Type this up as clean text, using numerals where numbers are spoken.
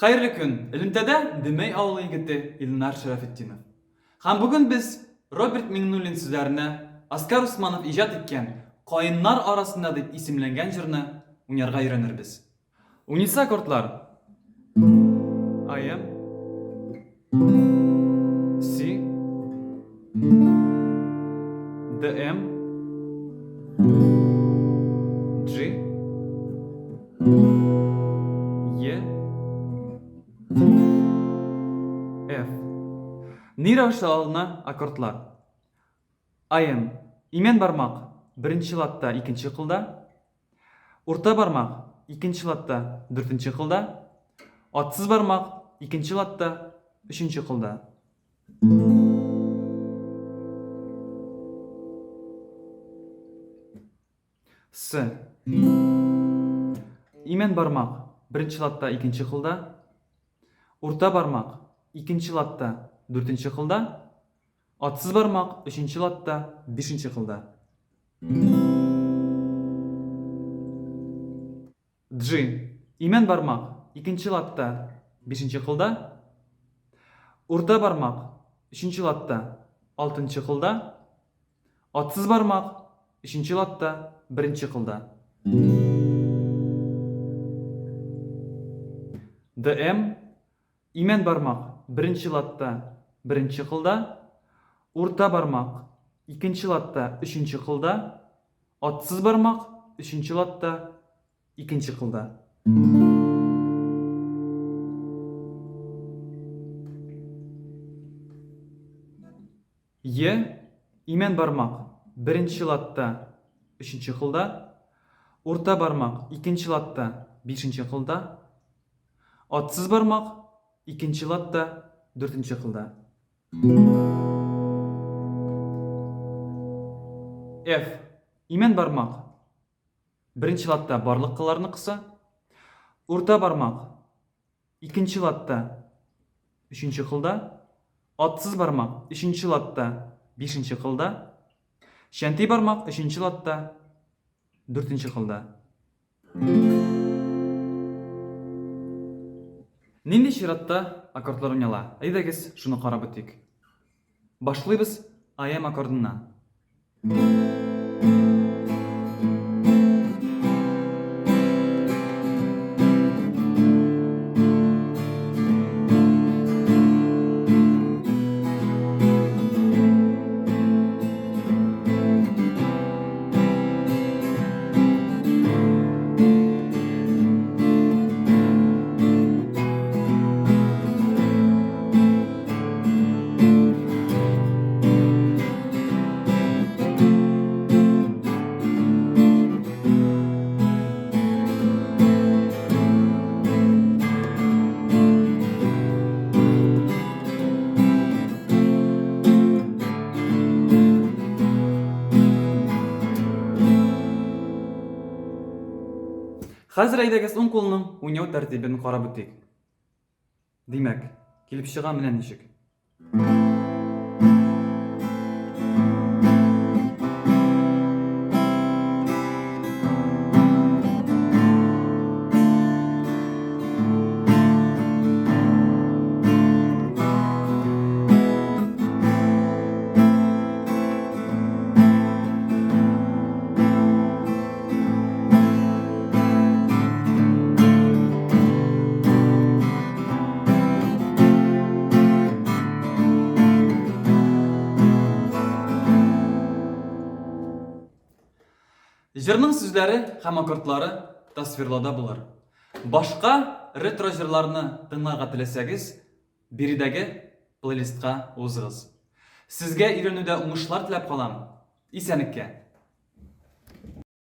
Хәерле көн! Элемтәдә Дөмәй авылы егете Илнар Шәрәфетдинов. Һәм бүген без Роберт Миңнуллин сүзләренә Аскар Усманов иҗат иткән Каеннар арасында дип исемләнгән җырны уйнарга өйрәнербез. Уйныйсы аккордлар АМ Си ДМ G Е F. Ни рәвешле алына аккордлар? АМ. Имән бармак беренче ладта икенче кылда. Урта бармак икенче ладта дүртенче кылда. Атсыз бармак икенче ладта өченче кылда. С. Имән бармак беренче ладта икенче кылда. Урта бармак икенче ладта дүртенче кылда. Атсыз бармак өченче ладта бишенче кылда. G. Имән бармак икенче ладта бишенче кылда. Урта бармак өченче ладта алтынчы кылда. Атсыз бармак өченче ладта беренче кылда. ДМ Имән бармак беренче ладта беренче кылда, урта бармак икенче ладта өченче кылда, атсыз бармак өченче ладта икенче кылда. Е, имән бармак беренче ладта өченче кылда, урта бармак икенче ладта бишенче кылда, атсыз бармак икенче ладта дүртенче кылда. F. Имән бармак беренче ладта барлык кылларны кыса, урта бармак Икенче ладта өченче кылда, атсыз бармак өченче ладта бишенче кылда, чәнти бармак өченче ладта дүртенче кылда. Нинди чиратта аккордлар уйнала? Әйдәгез, шуны карап үтик. Башлыйбыз АМ аккордыннан. Хәзер әйдәгез уң кулның уйнау тәртибен карап үтик. Димәк, килеп чыга менә ничек. Җырның сүзләре һәм аккордлары тасвирлауда булыр. Башка ретро җырларны тыңларга теләсәгез, биредәге плейлистка узыгыз. Сезгә өйрәнүдә уңышлар теләп калам. Исәнлеккә!